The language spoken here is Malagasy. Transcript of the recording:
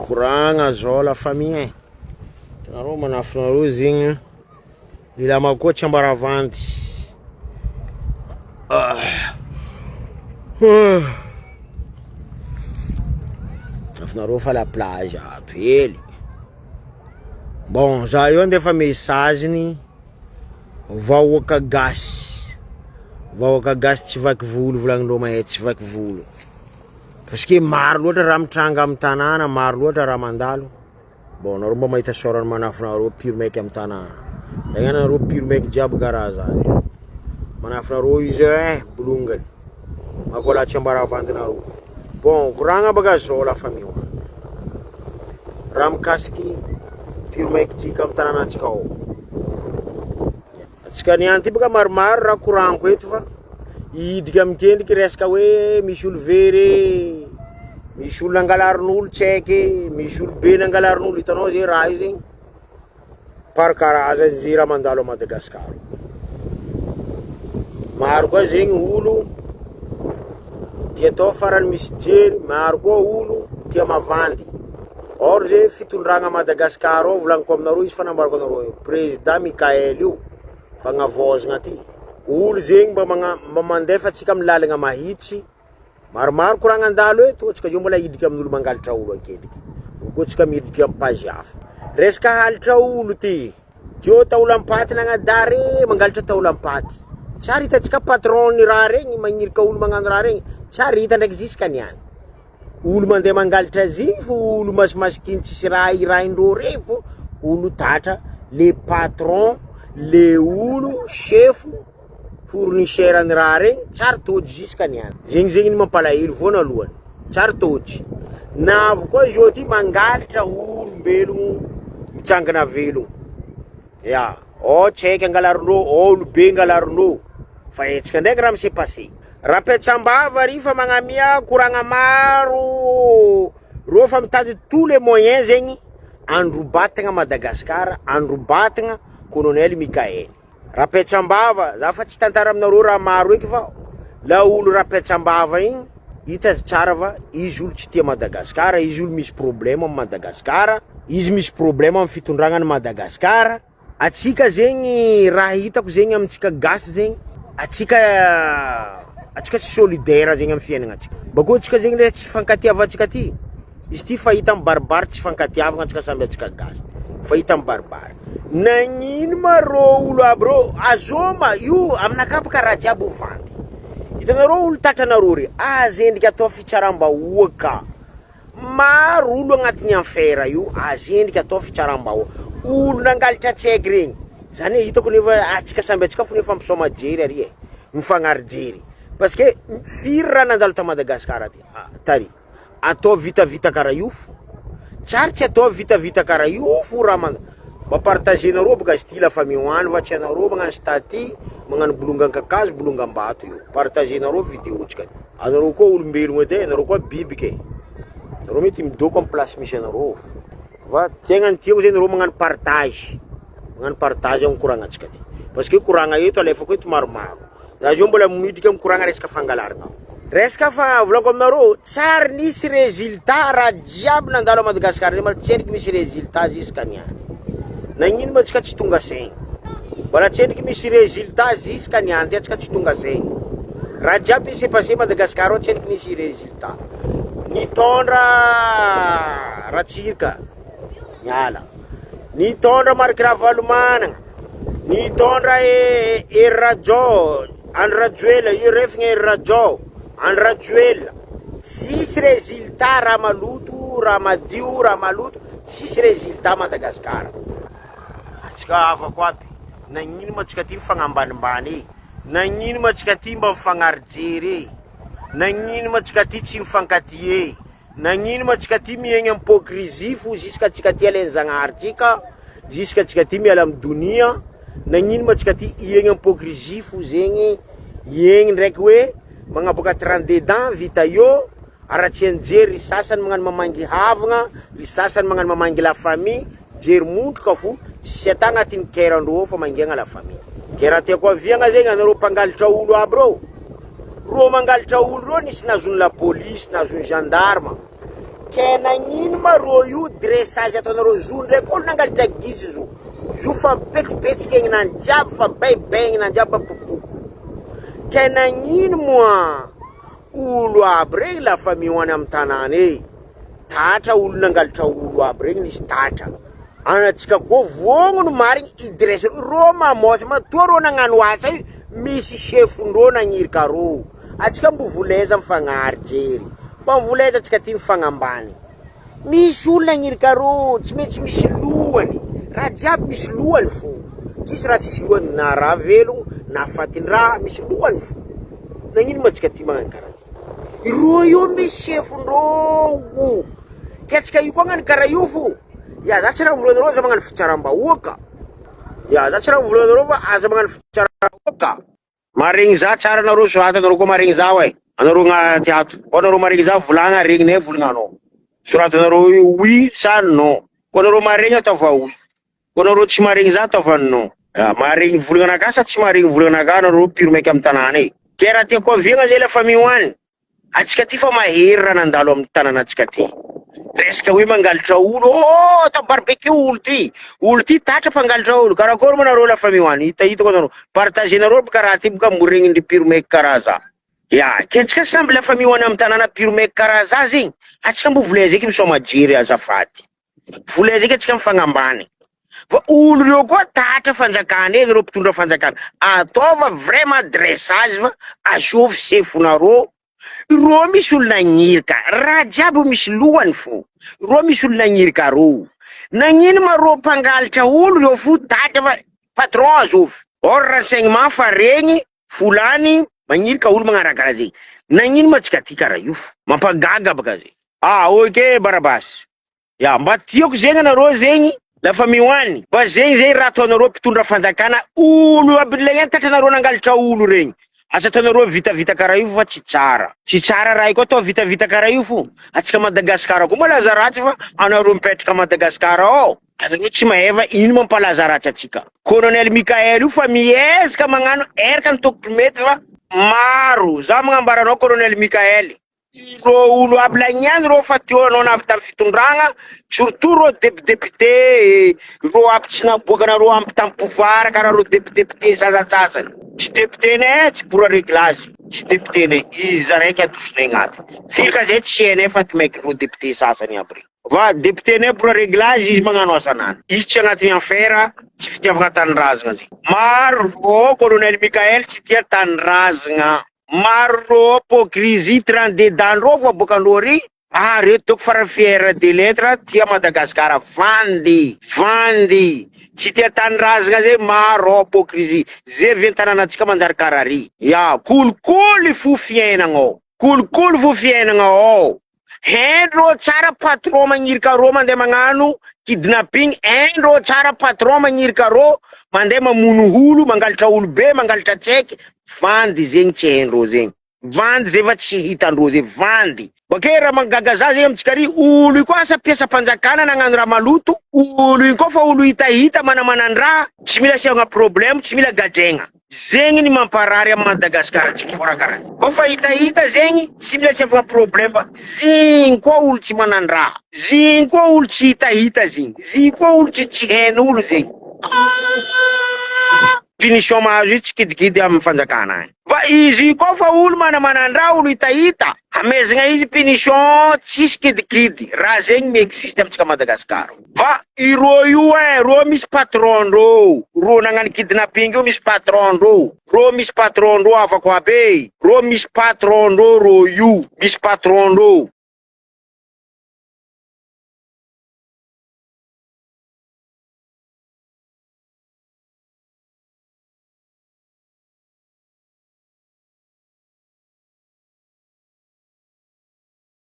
Koragna zao la famille e. Hitanareo manafinareo zegny mila makoa tsy ambaravandy. Ah. Manafinareo fa la plage ato hely. Bon za io andefa message-ny vahoaka gasy. Vahoaka gasy tsy vaky volo volagnindreo mahay tsy vaky volo. Parce que maro loatra raha mitranga amin'ny tanàna, maro loatra raha mandalo. Bon, nareo mba mahita sôrany manafinareo pire maiky amin'ny tanàna. Zegny anareo pire maiky jiaby karaha za io. Manafinareo izy eh, bolongany. Makola tsy ambaravandinareo. Bon, koragna baka zao la famille. Raha mikasiky pire maiky tsika amin'ny tanànantsika ao. Antsika niany ty baka maromaro raha koragniko eto fa hidika amikendriky resaka hoe misy olo very e, misy olo nangalarin'olo tsy haiky e, misy olo be nangalarin'olo, hitanao ze raha io zegny par karazany ze raha mandalo a Madagasikara. Maro koa zegny olo tia atao farany misy jery, maro koa olo tia mavandy. Or ze fitondragna Madagascar ao volagniko aminareo izy fa nambarako anareo io président Mickaël io fagnavaozagna ty olo zegny mba magna mba mandefa antsika amy lalagna mahitsy maromaro koragna andalo eto antsika zao mbola hiditra amin'olo mangalatra olo ankendriky koa antsika miditra amy page hafa resaka halatra olo ty teo taolam-paty nagnadary mangalatra taolam-paty tsary hitantsika patron ny raha regny magnirika olo magnano raha regny tsary hita ndraiky ziska niany Olo mandeha mangalatra azy igny fo olo masimasikiny tsisy raha irahin-dreo regny fô olo tatra le patron le olo chef fournisseur ny raha regny tsary tôdy jusqu'à niany, zegny zegny ny mampalahelo voanalohany tsary tôdy, na avy koa zao ty mangalatra olombelogno mitsangana velogno. Ya, ao tsy haiko angalarinao, ao olobe angalarinao, fa hetsika ndraiky raha mi-se passer. Raha-petsam-bava ry fa magnamia koragna maro, reo fa mitady tous les moyens zegny androbatagna Madagascar, androbatagna Colonel Mickaël. Rapetsambava, za fa tsy tantara aminareo raha maro eky fa la olo Rapetsambava igny hita tsara fa izy olo tsy tia Madagascar, izy olo misy problème am Madagascar, izy misy problème am fitondragna ny Madagascar, atsika zegny raha hitako zegny amintsika gasy zegny, atsika atsika tsy solidaire zegny am fiaignanatsika, bakeo atsika zegny le tsy fifankatiavantsika ty. Izy ity fahita mibaribary tsy fankatiavagna antsika samby antsika gasy ty. Fahita mibaribary. Nagnino ma rô olo aby rô azoma io aminakahy bôka raha jiaby ho vandy. Hitanareo olo tratranareo re aza endrika atao fitsaram-bahoaka. Maro olo agnatin'ny enfer io aza endrika atao fitsaram-bahoaka. Olo nangalatra tsaiky regny. Zany hoe hitako nefa antsika samby antsika fo nefa misaoma jery ary e. Mifagnary jery. Parce que firy raha nandalo ta Madagascar aty tary. Ataovy vitavita karaha io fo. Tsary tsy ataovy vitavita karaha io fo raha manda. Mba partager-nareo boka izy ty la famille hoany fa tsy anareo magnano statut, magnano bolongan-kakazo, bolongam-bato io. Partager-nareo vidéo tsika. Anareo koa olombelogno edy e, anareo koa biby ke. Nareo mety midoko amy place misy anareo. Fa tegna ny tiako zegny nareo magnano partage. Magnano partage amy koragnantsika ty. Parce que koragna eto alefako eto maromaro. Za zao mbola miditra mikoragna resaka fangalarana. Resaka fa volako aminareo, tsary nisy résultat raha jiaby nandalo à Madagascar zay mbola tsendriky misy résultat jusqu'à niany. Nagnino ma tsika tsy tonga saigny? Mbola tsendriky misy résultat jusqu'à niany ty atsika tsy tonga saigny. Raha jiaby s'est passé Madagascar ao tsendriky nisy résultat. Nitondra Ratsiraka niala. Nitondra Marc Ravalomanana. Nitondra Hery Rajao, Andry Rajoelina, io refigna Hery Rajao, Andry Rajoelina. Tsisy résultat raha maloto, raha madio, raha maloto, tsisy résultat Madagascar. Atsika havako aby, nagnino ma atsika ty mifagnambanimbany e? Nagnino ma atsika ty mba mifagnary jery e? Nagnino ma atsika ty tsy mifankatia e? Nagnino ma tsika ty miaigna am hypocrisie fo jusqu'à tsika ty alainy Zagnahary tsika, jusqu'à tsika ty miala am donia, nagnino ma tsika ty hiaigna am hypocrisie fo zegny, hiaigny ndraiky hoe magnaboaka 32 dents vita eo, aratsianjery ry sasany magnano mamangy havagna, ry sasany magnano mamangy la famille, jery mondroka fo tsy ata agnatin'ny cœur andreo ao fa mangiagna la famille. Ke raha tiako aviagna zegny anareo mpangalatra olo aby reo, Reo mangalatra olo reo nisy nazon'ny la police, nazon'ny gendarme. Ke nagnino ma rô io dressage ataonareo zo ndraiky olo nangalatra gizy zo zo fa mipetsipetsika egninany jiaby fa baibay egninany jiaby mipopoko ke nagnino moa olo aby regny la famille ho any amy tanàna e tatra olo nangalatra olo aby regny nisy tatra anatsika koa vognony marigny i dresse rô mamôsa matoa rô nagnano asa io misy chefondrô nagnirika rô atsika mbo voleza mifagnary jery mba mivoleza atsika ty mifagnambany misy olo nagnirika rô tsy maintsy misy lohany raha jiaby misy lohany fo tsisy raha tsisy lohany na raha velogno na fatin-draha misy lohany fo nagnino ma atsika ty magnano karaha ty rô io misy chefondrô ke atsika io koa hagnano karaha io fo ya za tsy raha volanareo aza magnano fitsaram-bahoaka ya za tsy raha volanareo fa aza magnano fitsaram-bahoaka maregny za tsara anareo soraty anareo koa maregny za oe anareo agnaty ato koa anareo maregny za volagna regninay volagnanao soratanareo io oui sa non koa anareo maregny ataova oui koa anareo tsy maregny za ataova non Ah, maregny volagnanakahy sa tsy maregny volagnanakahy anareo piromaiky amy tanàna e ke raha tiako aviagna zay la famille hoany atsika ty fa mahery raha nandalo amy tanànatsika ty resaka hoe mangalatra olo oh atao barbecue olo ty olo ty tatra mpangalatra olo karakory moa nareo la famille hoany hitahitako anareo partagenareo boka raha ty boka moregnindry piromaiky karaha za ya ke atsika samby la famille hoany amy tanàna piromaiky karaha za zegny atsika mbo volay zeky misoma jery azafady volay zeky atsika mifagnambany fa olo reo koa tatra fanjakana e reo mpitondra fanjakana ataova vraiment dressage fa asovy sefonareo ro misy olo nagnirika raha jiaby misy lohany fo ro misy olo nagnirika ro nagnino ma ro mpangalatra olo reo fo tatra fa patron azovy or renseignement fa regny folany magnirika olo magnano karaha zegny nagnino ma tsika ty karaha io fo mampagaga baka zegny ah ok barabasy ya mba tiako zegny anareo zegny la famille hoany mba zegny zegny raha ataonareo mpitondra fanjakana olo aby lay tatranareo nangalatra olo regny asa ataonareo vitavita karaha io fa tsy tsara tsy tsara raha io koa atao vitavita karaha io fo atsika Madagasikara koa malaza ratsy fa anareo mipetraka Madagasikara ao anareo tsy maheva ino mampalaza ratsy atsika colonel Michael io fa miezaka magnano eraka ny tokotry mety fa maro za magnambaranao colonel Michael ro olo aby lagniany ro fa teo anao navy tamin'ny fitondragna surtout ro député ro aby tsy naboaka anareo ampy tamin'ny pouvoir karaha ro député sasasasany tsy député-nay tsy pour réglage tsy député-nay izy raiky adosonay agnaty firika zay tsy hainay fa ty maiky ro député sasany aby regny fa député-nay pour réglage izy magnano asanany izy tsy agnatin'ny affaire tsy fitiavagna tanindrazagna zegny maro ro colonel Michael tsy tia tanindrazagna maro ro hypocrisie 32 dandreo fo aboakandreo ry ah reto doko fara fier de lettre tia Madagasikara vandy vandy tsy tia tanindrazagna zay maro hypocrisie zay avy an-tanànatsika manjary karaha ry ya kolikoly fo fiainagnao kolikoly fo fiainagna ao Haindreo tsara patron magnirika rô mandeha magnano kidnapping haindreo tsara patron magnirika rô mandeha mamono olo mangalatra olo be mangalatra tsaiky vandy zegny tsy haindreo zegny vandy zay fa tsy hitandreo zay vandy bakeo raha mahagaga za zegny amitsika ry olo io koa asa mpiasam-panjakana nagnano raha maloto olo io koa fa olo hitahita manamanan-draha tsy mila asiagna problème tsy mila gadregna zegny ny mamparary amy Madagasikara tsy mora karaha koa fa hitahita zegny tsy mila asiavagna problème zegny koa olo tsy manan-draha zegny koa olo tsy hitahita zegny zegny koa olo tsy tsy hain'olo zegny punition mahazo io tsy kidikidy amy fanjakana agny fa izy io koa fa olo manamanan-draha olo hitahita amezagna izy punition tsisy kidikidy raha zegny miexiste amitsika Madagasikara fa irô io e rô misy patron ndrô rô nagnano kidnapping io misy patron ndrô rô misy patron ndrô afako aby e rô misy patron ndrô rô io misy patron ndrô.